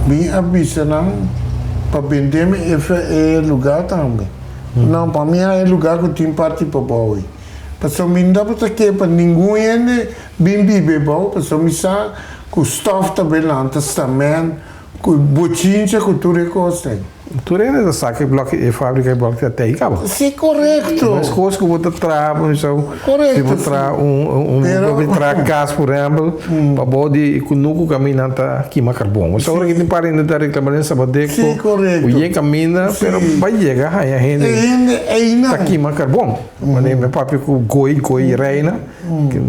mi a bisa nan pa bende mi e e lugá tambe. No, pa mi a e lugá ku tin parti pabou ei. Pasobra mi no tabata ke pa ningun hende bin biba ebou, pasobra mi sa ku stòf ta bin lanta stamèn, ku bochincha, ku tur e kosnan.
Tur hende ta sa ku e blòk e fábrika e blòk ta tei kaba.
Sí, korekto.
Meskos ku bo ta traha por esou,
Korekto,
si bo
sí.
traha un un
Pero-
bo traha kas por ehèmpel, pa bo di kunuku kaminda nan ta kima karbon. Bo sa ora ku tin par hende ta reklama den Sabadeco
Sí, korekto.
ku yen kaminda,
Sí.
pero bai yega haña hende
E hende einan.
ta kima karbon. Manera mi papia ku Goy, Goy Reina,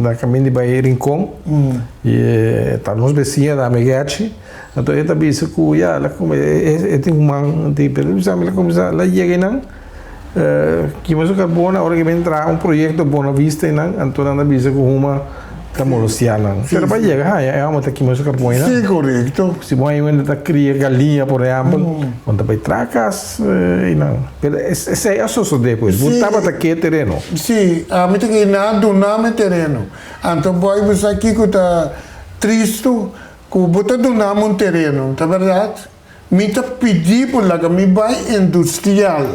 na kaminda di bai Rincon, i ta nos besiña ta Amegechi. Anto e ta bisa ku ya el a kuminsá e tin un man di pero el bisa mi el a kuminsá el a yega einan kima su karbon ora ke bin traha un proyekto Bona Vista einan anto nan ta bisa ku huma ta molestiá nan pero pa yega haña e hòmber ta kima su karbon einan
Sí korekto.
Si bo haña un hende ta kria galiña por ehèmpel bo ta bai traha kas einan pero esei a sosodé pues bo tabata ke tereno.
Sí ami ta kere nan a duna mi tereno anto bo a bisa kiko ta tristu Ku bo ta duna mi un tereno, ta bèrdat? Mi ta pidi bo laga mi bai industrial.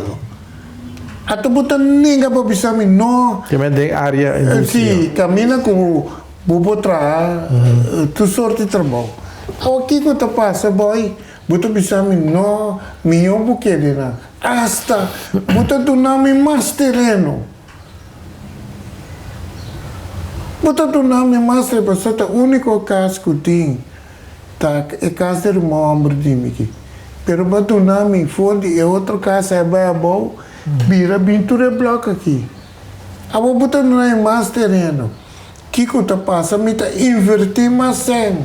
Ata bo ta nenga pa bisa mi no.
Ke men den área industrial.
Si, kaminda ku bo por traha tur sort di trabou. Awa kiko ta pasa bòi? Bo ta bisa mi no, mihó bo kede nan. Asta bo ta duna mi mas tereno. Bo ta duna mi mas repaso ta unico cas cu tin ta e cas di ruman homber di mi ki. Pero bo a duna mi for di e otro cas ai bay abou bira bin tur e blok aki. Abo bo ta duna mi mas tereno. Kico ta pasa mi ta inverti mas cen.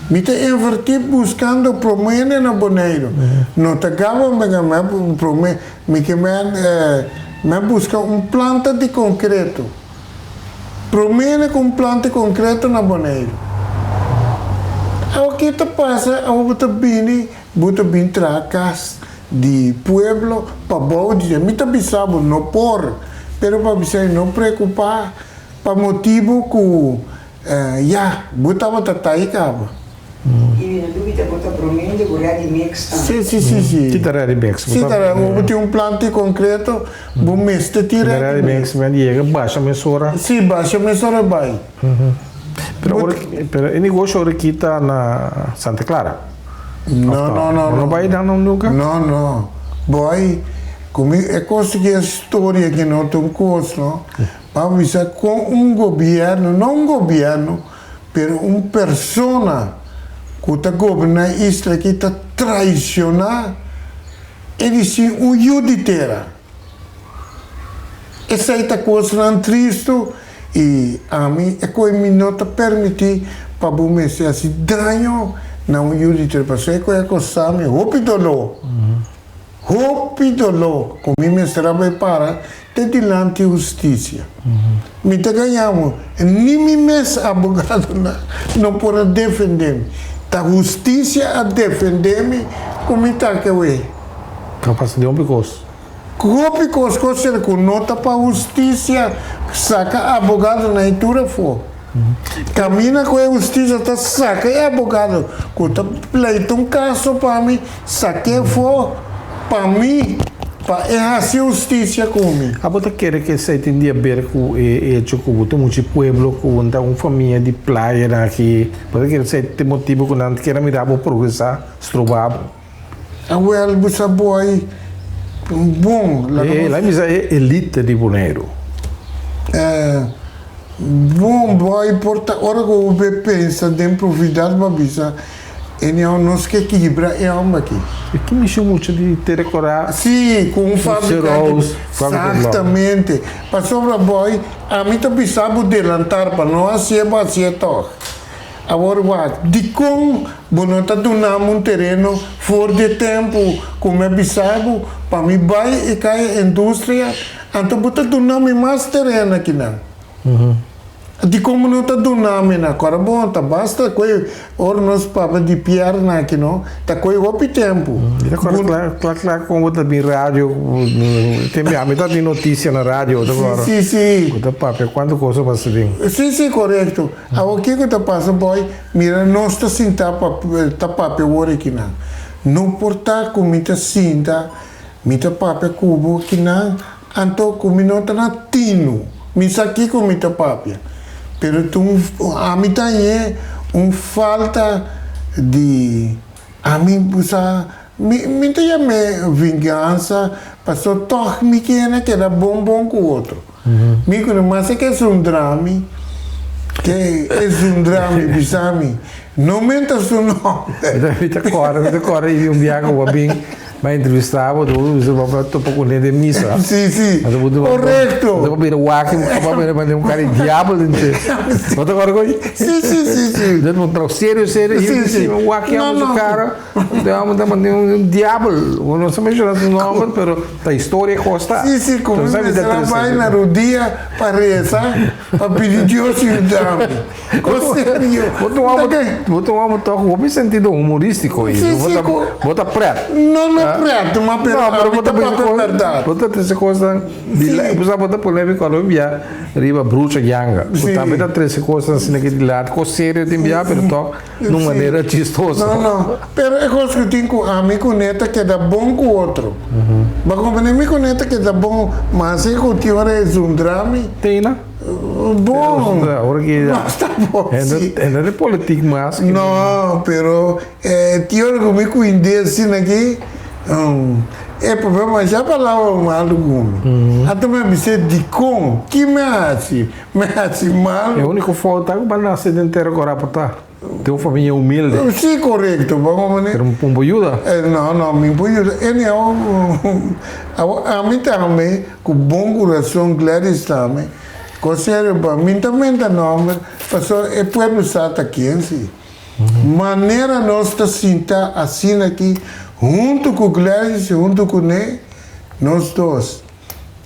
Mi ta inverti buscando promene na Boneiru. No ta gaba mi prome mi ke men mi a busca un planta di concreto. Promene cu un planta di concreto na Boneiru. Awo ki ta pasa awo bo ta bini bo ta bin traha cas di pueblo pa bou di dje. Mi ta bisa bo no por pero pa bisa no preocupa pa motibo cu Ya, bo tabata tai kaba.
I mi no dubita bo ta promende ku ready mix tambe.
Si, si, si, si.
Ki ta ready mix?
Si ta ready, bo tin un planta di konkreto, bo mester tin ready mix.
Ready mix men yega basha mesora.
Si, basha mesora bai.
Pero ora, pero e negoshi ora ki ta na Santa Clara?
No, no, no.
Bo no bai nan nunka?
No, no. Boy, ku mi e kos ki e storia ki no ta un kos, no. Pa bisa con un gobierno, no un gobierno, pero un persona cu ta goberna e isla aki ta traiciona e di un yu di tera. Esey ta cosnan tristo y ami e coe mi no ta permiti pa bo mester haci daño na un yu di tera pasobra e coe a costa mi hopi dolor. Hopi doló ku mi mester a bai para te dilanti hustisia. Mi ta gaña bo, ni mi mes abogadonan no por a defendé mi. Ta hustisia a defendé mi ku mi ta kewe.
Ta pasa di hopi kos.
Hopi kos ku a ser ku no ta pa hustisia saka abogadonan i tur afó. Camina cu e husticia ta saca e abogado cu ta pleita un caso pa mi, saqué afó pa mi, pa e haci husticia cu mi.
Abo ta kere cu esey tin di haber cu e hecho cu bo ta muchi pueblo, cu bo ta un famia di playa nan aki? Bo ta kere esey ta e motibo cu nan ta kier a mira bo progresa, stroba bo?
Awel, bo sa boy, bon, laga
E,
nos.
laga bisa e elite di Boneiru.
Eh, bon boy, por ta ora cu bo be pensa den profundidad bo a bisa, Anyhow, nos ke kibra e homber aki.
E ki mishi mucha di te recorda.
Si, cu un fabrica di. Exactamente. Pasobra boy, ami ta bisa bo delantar pa no hacié bo hacié tog. Awor wak, dikon bo no ta duna mi un tereno for di e tempu ku mi a bisa bo pa mi bai i kai e industria? Anto bo ta duna mi mas tereno akinan. Dikon bo no ta duna mi na kora? Bon, ta basta koe ora nos papia di pierna aki no, ta koe hopi tempu.
Mi ta kòrda kla kla kla kon bo ta bin radio, te mi ta tin notisia na radio, bo ta kòrda?
Si, si.
Bo ta papia kuantu kos a pasa den.
Si, si, korekto. Awor kiko ta pasa boy, mira nos ta sinta pa ta papia awor akinan. No por ta ku mi ta sinta, mi ta papia ku bo akinan, anto ku mi no ta na tinu. Mi sa kiko mi ta papia, pero ta un ami ta hañ'é un falta di ami bo sa mi mi ta yam'é vingansa pasobra tòg mi kere keda bon bon ku otro. Mi ku no mas e ke zundra mi, ke e zundra mi bisa mi, no menta su nomber.
Mi ta kòrda, mi ta kòrda i un biaha ku bo a bin mi a entrevistá bo, bo bisa bo a topa kuné den misa.
Si, si, korekto.
Anto bo bira wak i bo a bira manera un kara di diabel den dje. Bo ta kòrda ku?
Si, si, si, si.
Bo ta serio, serio i mi wak su kara. Diabel ta manda un diabel. Bo no sa menciona su nomber, pero ta historia cos ta.
Sí, sí, como mi mester a bai na rudia pa reza, pa pidi Dios yuda mi. Cos serio.
Bo ta un homber, bo ta un homber toch hopi sentido humoristico
Sí, sí,
Bo ta pret.
No, no pret, ma pero ami ta papia berdad.
Bo ta trece cosnan di, bo sa bo ta pone mi cuando mi bia riba Brucha Yanga. Bo tambe ta trece cosnan asina ki dilanti, cos serio tin bia, pero toch. Nun manera chistoso.
No, no. Pero e kos ku tin ku ami ku ne ta keda bon ku otro. Bo komprende? Mi ku ne ta keda bon, mas e ku tin ora e zundra mi.
Teina?
Bon.
Ora ki
No sta bon, si.
E no ta politik mas.
No, pero e tin ora ku mi kuind'é asina aki, e papia masha palabra malu ku mi. Anto mi a bis'é, Dikon? Ki mi a hasi? Mi hasi malu.
E úniko fout ta ku bo a nase den tera ku ora por ta den un famia humilde.
Sí, korekto. Bo a
Pero un por yuda?
No, no, mi por yuda. Anyhow, ami tambe ku bon kurason, Gladys tambe, ku serio pa mi ta menta nòmber, pasobra e pueblo sa ta ken si. Manera nos ta sinta asina aki huntu ku Gladys i huntu kuné, nos dos.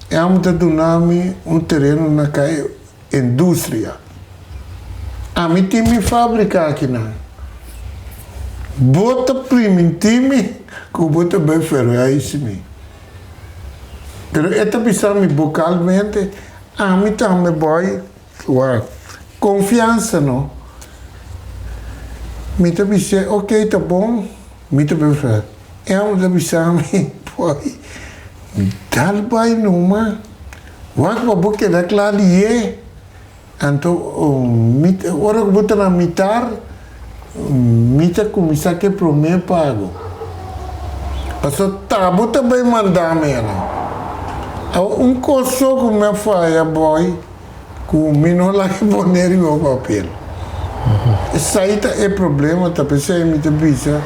E amo ta duna mi un tereno na kai industria. Ami tin mi fabrika akinan. Bo ta priminti mi ku bo ta bai verhuis mi. Pero e ta bisa mi bokalmente, ami tambe boy, wak, konfiansa no. Mi ta bis'é, ok ta bon, mi ta bai verhuis. E amo ta bisa mi, boy, Dal bai numa, wak pa bo keda kla lié. Anto mi ora ku bo ta na mitar, mi ta kuminsá ku e promé pago. Pasobra ta bo ta bai manda mi ana. Awor un kos so ku mi a faya boy, ku mi no laga pone riba papel. Esei ta e problema, ta p'esei mi ta bisa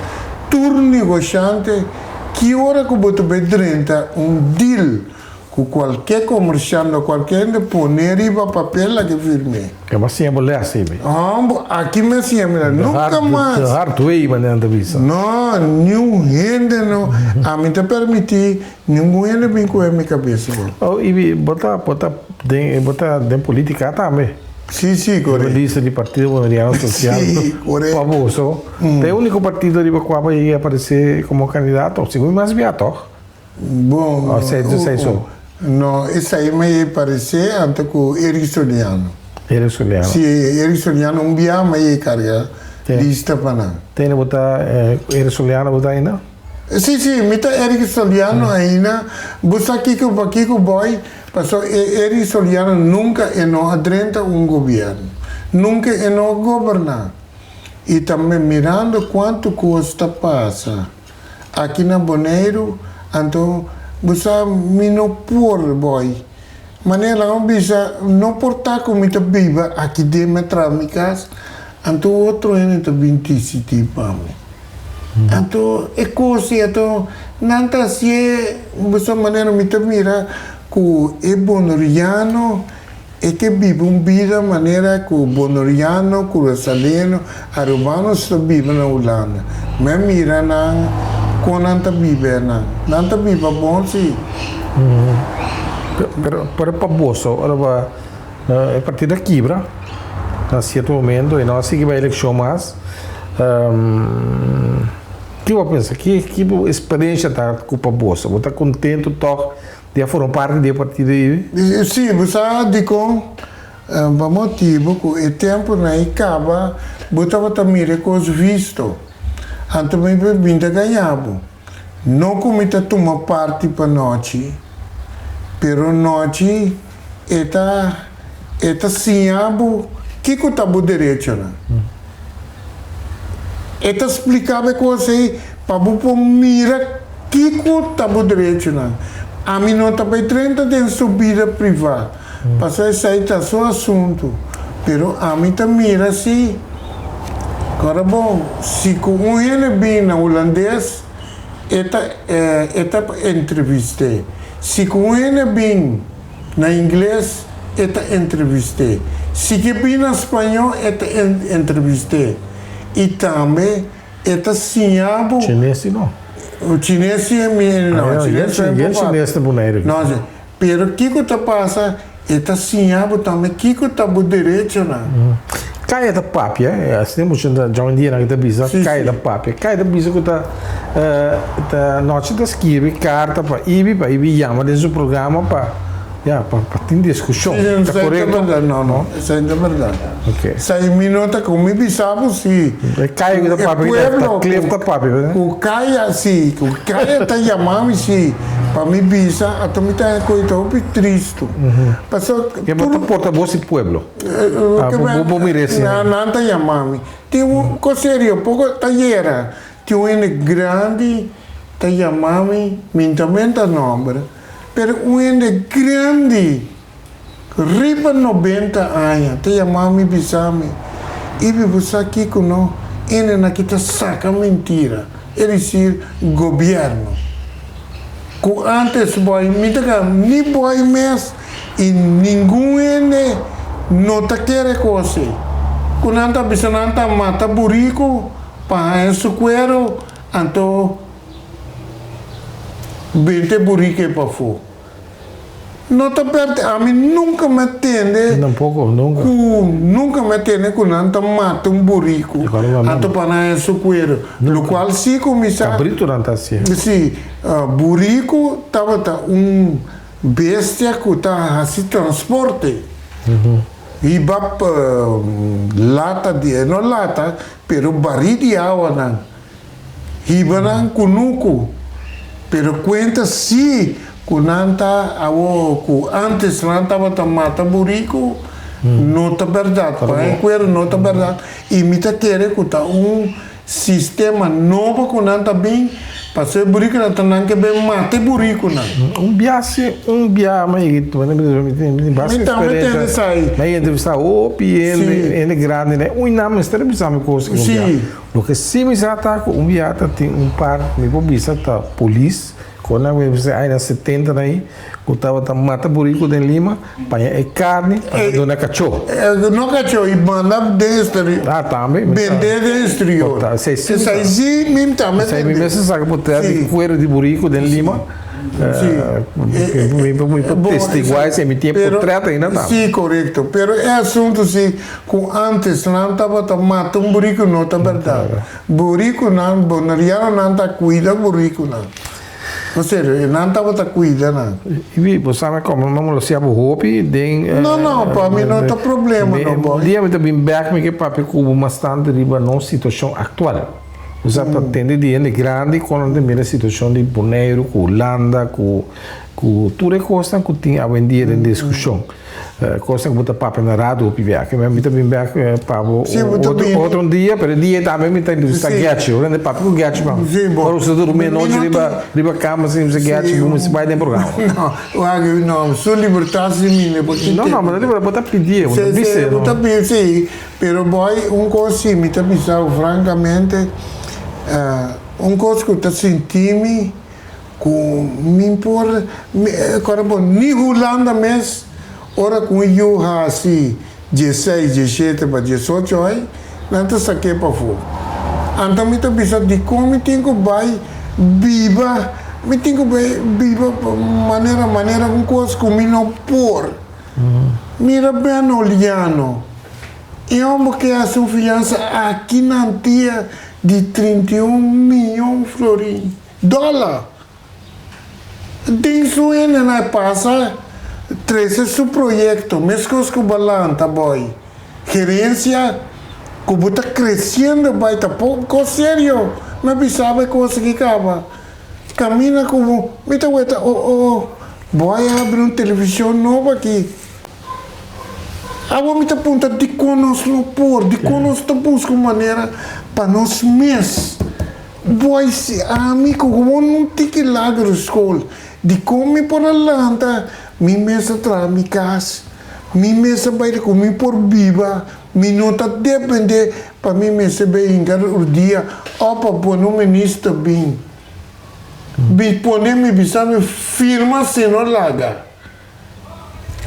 tur negoshante ki ora ku bo ta bai drenta un deal ku kualke komershante o kualke hende pone riba papel laga firm'é.
E bo a siña bo lès ei mi.
Hòmber, aki mi a siña mi lès. Nunka mas.
The hard way manera nan ta bisa.
No, niun hende no. Ami ta permití Ningun hende bin cohe mi cabeza bo.
Oh Ibi, bo ta bo ta den bo ta den politica tambe?
Si, si, correcto.
Bo lista di Partido Boneriano Social.
Si, correcto.
Pa boso. Ta e unico partido riba cua bo yega aparece como candidato? Segun mi mas bia toch?
Bon.
Of esey so?
No, esey mi yega aparece anto cu Eric Soliano.
Eric Soliano.
Si, Eric Soliano un bia mi a yega karga lista pa nan.
Tene bo ta Eric Soliano bo ta ainda?
Si, si, mi ta Eric Soliano ainda. Bo sa kiko pakiko boy? Pasobra e Eric Soliano nunka e no a drenta un gobierno. Nunka e no a goberna. I tambe mirando kuantu kos ta pasa aki na Boneiru, anto bo sa mi no por boy. Manera nan a bisa, no por ta ku mi ta biba aki den mi a traha mi kas, anto otro hende ta bin tisiti pa mi. Anto e kos ei, anto nan ta hasié, bo sa manera mi ta mira ku e boneriano e ke biba un bida manera ku boneriano, kurasaleno, arubano ta biba na Hulanda. Mi a mira nan kon nan ta biba nan. Nan ta biba bon si.
Pero pero pa boso ora bo e partido a kibra na sierto momento y no a sigui bai eleccion mas ki bo a pensa ki ki bo experiencia ta cu pa boso bo ta contento toch di a forma parti di e partido ei?
Si bo sa dicon pa motibo cu e temponan ei caba bo tabata mira e cos visto anto mi bin ta gaña bo. No ku mi ta tuma parti pa nochi, pero nochi e ta e ta siña bo kiko ta bo derechonan. E ta splika bo e kos ei pa bo por mira kiko ta bo derechonan. Ami no ta bai drenta den su bida privá, pasobra esei ta su asuntu, pero ami ta mira si. Ora bon, si ku un hende bin na hulandes, e ta e ta entrevist'é. Si ku un hende bin na ingles, e ta entrevist'é. Si ke bin na spañó, e ta entrevist'é. I tambe e ta siña bo.
Chines si no.
Chines si mi no.
Chines ta Boneiru.
No, pero kiko ta pasa? E ta siña bo tambe kiko ta bo derechonan.
Kaya ta papia, asina mucha djawendianan ki ta bisa, kaya ta papia. Kaya ta bisa ku ta ta nochi ta skirbi karta pa Ibi, pa Ibi yama den su programa pa, ya, pa pa tin diskushon.
Si,
Ta
esei ta
korekto?
bèrdat. No, no, esei ta bèrdat.
Oke.
Esei mi no ta ku mi bisa bo si.
E kaya ku ta
E
papia ki ta
pueblo
Cliff ta papia, bèrdat?
ku kaya, si, ku kaya ta yama mi si. Pa mi bisa, ato mi ta koe ta hopi tristu. Paso
Ke bo ta porta bos di pueblo. Bo bo mira esi.
Nan ta yama mi. Tin un kos serio, poko ta yera, tin un hende grandi ta yama mi, mi ta menta nomber, pero un hende grandi, riba nobenta aña, ta yama mi bisa mi, Ibi bo sa kiko no, hendenan aki ta saka mentira, e disir gobierno. Ku antes boy mi ta ka ni boy mes i ningun hende no ta kere kos ei. Ku nan ta bisa nan ta mata buriku pa haña su kuero anto bente buriku ei pafó. No ta berde ami nunka mi a tende
Tampoco, nunka.
ku nunka mi a tende ku nan ta mata un buriku anto pa nan haña su kuero. Lokual si ku mi sa.
Kabritu nan ta hasié.
Si, buriku tabata un bestia ku ta hasi transporte. Hiba lata di, no lata, pero barí di awanan. Hiba nan kunuku, pero kuenta si ku nan ta awo ku antes nan tabata mata buriku, no ta bèrdat. Pa e kuero no ta bèrdat i mi ta kere ku ta un sistema nobo ku nan ta bin pasobra e burikunan ta nan ke bin mata e burikunan.
Un bia si un bia mi tin basta eksperensia mi a entrevista hopi hende hende grandi un nan mester a bisa mi kos un bia. Loke si mi sa ta ku un bia ta tin un par, mi por bisa ta polis, ku nan mi bisa añanan setenta nan ei, ku tabata mata buriku den Lima, paña e karni pa nan duna kachó.
No kachó, i manda den exterior.
Ah, tambe.
Bende den exterior.
Por ta, esei si mi sa.
Esei si mi tambe
Esei mi mester saka por tras di kuero di buriku den Lima.
Sí.
Mi por testiguá esei, mi tin e portret ainda tambe.
Sí, korekto. Pero e asuntu si Ku antes nan tabata mata un buriku no ta bèrdat. Burikunan, bonerianonan ta kuida burikunan. No serio, e nan tabata cuida nan.
Ibi, bo sa mi como no molosia bo hopi den.
No, no, pa mi no ta problema no, boy.
Un dia mi ta bin bek mi ke papia cu bo bastante riba nos situacion actual. Bo sa ta tende di hende grandi con nan ta mira situacion di Boneiru cu Hulanda cu cu tur e cosnan cu tin awendia den discusion. Cosnan cu bo ta papia na radio hopi biaha. Mi ta bin bek pa bo otro un dia, pero e dia tambe mi ta entrevista Getty. Ora mi papia cu Getty pa ora bo sta durmi anochi riba riba cama sin bisa Getty bo mester bai den programa.
No, wak no, su libertad si mi ne por kite.
No, no, bo ta bo ta pidie, bo ta bisa.
Bo ta pidi si, pero boy un cos si mi ta bisa bo francamente, un cos cu ta sinti mi. Ku mi por kòrda bo ni Hulanda mes ora ku un yu hasi dieseis, dieshete pa diesocho ai, nan ta sak'é pafó. Anto mi ta bisa dikon mi tin ku bai biba, mi tin ku bai biba manera manera un kos ku mi no por. Mira Ben Oliano, e hòmber ke hasi un fiansa aki na Antia di 31 miyon florin. Dòler. Den su hende na e pasa trese su proyekto meskos ku balanta boy. Gerensia ku bo ta kresiendo bai ta poko serio mi a bisa bo e kos aki kaba. Kaminda ku bo mi ta weta oh oh bo a habri un televishon nobo aki. Awor mi ta puntra dikon nos no por, dikon nos ta buska un manera pa nos mes. Boy si ami ku gewoon un tiki lagere school, dikon mi por a lanta mi mes a traha mi kas, mi mes a bai ku mi por biba, mi no ta depende pa mi mester bai hinka urdia o pa pone un minister bin bi pone mi bisa mi firma si no laga.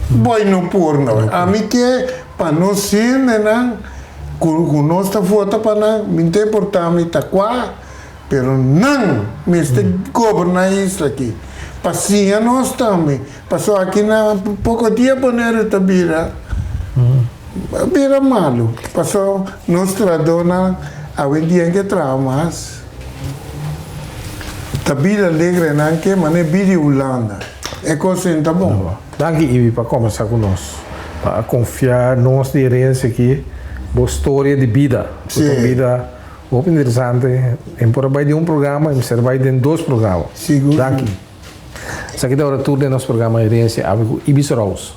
Boy no por no. Ami ke pa nos hendenan ku ku nos ta vota pa nan, mi ta importa mi ta kua, pero nan mester goberna e isla aki. Pa siña nos tambe. Pasobra aki na poko dia Boneiru ta bira bira malu. Pasobra nos trahadónan awendia ke traha mas. Ta bida alegre nan ke manera bida di Hulanda. E kos ei ta bon.
Danki Ibi pa kombersa ku nos, pa a konfia nos di herensia aki bo storia di bida. Ku ta un bida hopi interesante. E por a bai den un programa, e mester bai den dos programa.
Sigur.
Danki. Esaki ta ora tur den nos programa Herensia Awe ku Ibis Rouse.